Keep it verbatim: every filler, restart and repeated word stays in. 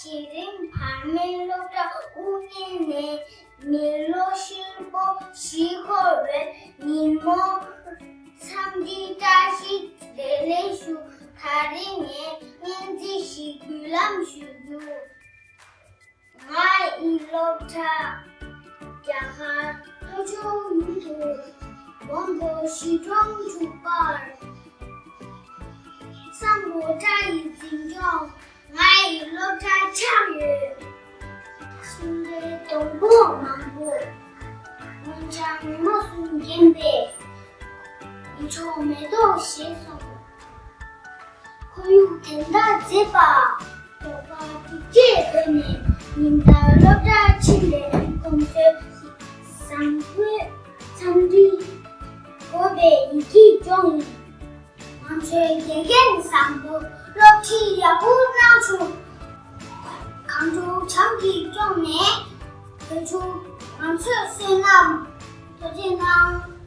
དེ་རིང་བར་མའི་སློབ་གྲྭ་དབུ་བརྙེས་ནས་མི་ལོ་ཧྲིལ་པོ་བཞི་འཁོར་བའི་ཉིན་མོ། འཚམས་འདྲིའི་བཀྲ་ཤིས་བདེ་ལེགས་ཞུ། ད་རེས་ངས་སྙན་ཚིག་ཞིག་འབུལ་ལམ་ཞུ་རྒྱུ། ང་ཡི་སློབ་གྲྭ་རྒྱ་གར་ལྷོ་ཕྱོགས་ཡུལ་དུ་མོན་གྷོ་གཞིས་གྲོང་དྲུག་པར་སམ་བྷོ་ཊ་ཡི་འཛིན་སྐྱོང་། ང་ཡི་སློབ་གྲྭ་ཆགས་ཡོད། ཤིང་འབྲས་སྡོང་པོ་མང་པོ། སྔོ་ལྗང་ཉི་མ་གསུམ་བརྒྱན་པའི་ཡིད་འཕྲོག་མེ་ཏོག་བཞད་སོང་། ཁོར་ཡུག་དོན་དག་མཛེས་པ། དོགས་པ་དྲུག་ཅུའི་སྒོ་ནས་ཉིན་ལྟར་སློབ་གྲྭར་ཕྱིན་པའི་གོམས་སྲོལ་བཟང་པོའི་འཚམས་འདྲི་དགོས་པའི་ཡིད་ཀྱི་ལྗོངས་ཡིན། ང་ཚོའི་དགེ་རྒན་བཟང་པོ་སློབ་ཁྲིད་ཡག་པོ་གནང་བྱུང་། གངས་ལྗོངས་བྱམས་ཀྱིས་བསྐྱངས་ནས་བོད་ཕྲུག་ང་ཚོའི་བསོད་ནམས་ཐུགས་རྗེ་གནང་།